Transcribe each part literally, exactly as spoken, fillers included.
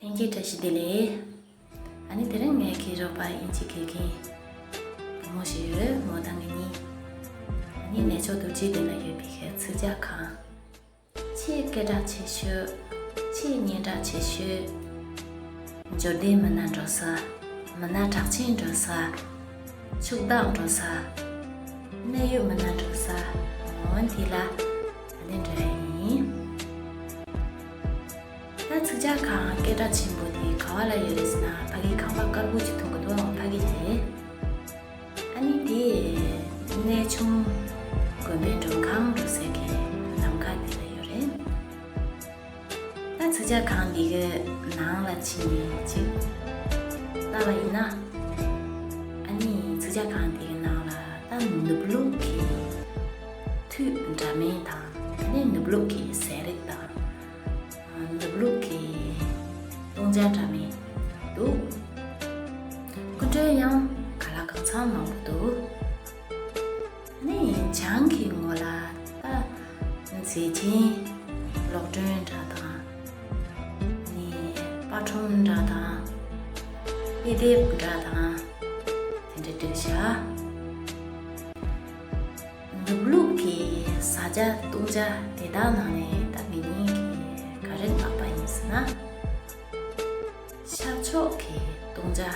ལྷན་རྒྱས་བཀྲ་ཤིས་བདེ་ལེགས། ཨ་ནི་དེ་རིང་ངའི་གི་རོགས་པ་དབྱིན་ཇི་དགེ་རྒན་བུ་མོ་ཞིག་ཡོད། མོ་དང་ངེད་གཉིས་ཨ་ནི་གནས་མཆོག་རྡོ་རྗེ་གདན་ལ་ཡོད་པའི་གི་ཚིག་ཇ་ཁང་། ཆེས་སྐད་གྲགས་ཆེ་ཤོས། ཆེས་སྙན་གྲགས་ཆེ་ཤོས། འབྱོར་ལྡན་མི་སྣ་འགྲོ་ས། མི་སྣ་གྲགས་ཅན་འགྲོ་ས། ཕྱུག་བདག་འགྲོ་ས། གནད་ཡོད་མི་སྣ་འགྲོ་ས། འོ་དེ་ལ་ཨ་ནི་འགྲོ་ཡ་ཡིན། ད་ཚིག་ཇ་ཁང་སྐད་གྲགས་ཆེན་པོ་དེ་ག་བ་ལ་ཡོད་རེད་ཟེར་ན། ཕ་གིའི་ཁང་པ་དཀར་པོ་ཅིག་མཐོང་གི་འདུག་ཨང་། ཕ་གི་རེད། ཨ་ནི་དེ་གནས་ཆུང་དགོན་པའི་མགྲོན་ཁང་འགྲོ་སའི་གི་ལམ་ཁ་དེ་ལ་ཡོད་རེད། ད་ཚིག་ཇ་ཁང་འདི་གི་ནང་ལ་ཕྱིན་ནས་ཅིག་ལྟ་བ་ཡིན་ན། ཨ་ནི་ཚིག་ཇ་ཁང་འདི་གི་ནང་ལ་ད་ནུབ་ལུགས་ཀྱི་མཐུད་འདྲ་མིན་དང་། ཨ་ནི་ནུབ་ལུགས་ཀྱི་ཟས་རིགས་དང་། ནུབ་ལུགས་ཀྱི་བཏུང་བྱ་འདྲ་མིན་འདུག་སྐུ་མགྲོན་ཡང་ག་ལ་གང་འཚམ་མང་པོ་འདུག་ནི་བྱང་གི་ངོས་ལ་ད་མཛེས་ཆེན་གློག་སྒྲོན་འདྲ་དང་། ནི་པར་སྒྲོམ་འདྲ་དང་། དཔེ་དེབ་འདྲ་དང་། དེ་འདྲ་བསྒྲིགས་བཞག་ནུབ་ལུགས་ཀྱི་ཟ་བྱ་བཏུང་བྱ་དེ་དག་ནང་ནས་ད་ངེད་གཉིས་ཀྱིས་ག་རེ་མངགས་པ་ཡིན་ཟེར་ན། ཤར་ཕྱོགས་ཀྱི་བཏུང་བྱ་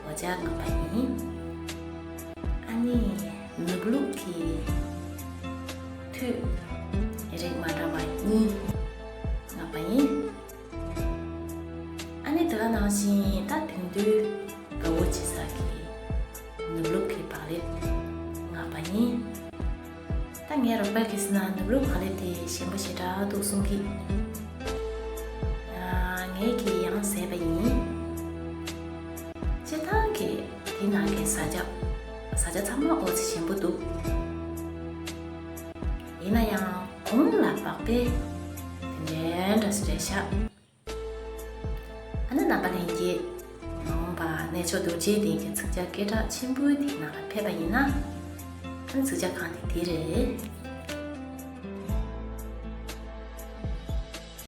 འོ་ཇ་མངགས་པ་ཡིན། ཨ་ནི་ནུབ་ལུགས་ཀྱི་མཐུད་རིགས་མ་འདྲ་བ་གཉིས་མངགས་པ་ཡིན། ཨ་ནི་དེ་ག་ནང་བཞིན་ད་དེང་དུས་དགའ་བོ་བྱེད་ས་ཀྱི་ནུབ་ལུགས་ཀྱི་བག་ལེབ་མངགས་པ་ཡིན། ད་ངའི་རོགས་པས་གིས་ན་ནུབ་ལུགས་བག་ལེབ་དེ་ཞིམ་པོ་ཞེ་དྲག་འདུག་གསུང་གི། ཨ། ངས་ཀྱིས་ཡང་ཟས་པ་ཡིན། སྤྱིར་བཏང་གི་དེ་ནང་གི་ཟ་བྱ། ཟ་བྱ་ཚང་མ་ཨོ་ཙི་ཞིམ་པོ་འདུག་ཡིན་ན་ཡང་གོང་ལ་དཔག་པས་དེ་འདྲའི་འདྲ་སུ་རེད་ཤག་ཨ་ནི་རྣམ་པ་ལྷན་རྒྱས། མ་འོངས་པ་གནས་མཆོག་རྡོ་རྗེ་གདན་གྱི་ཚིག་ཇ་སྐད་གྲགས་ཆེན་པོའི་དེའི་ནང་ལ་ཕེབས་པ་ཡིན་ན། ཨ་ནི་ཚིག་ཇ་ཁང་དེ་དེ་རེད།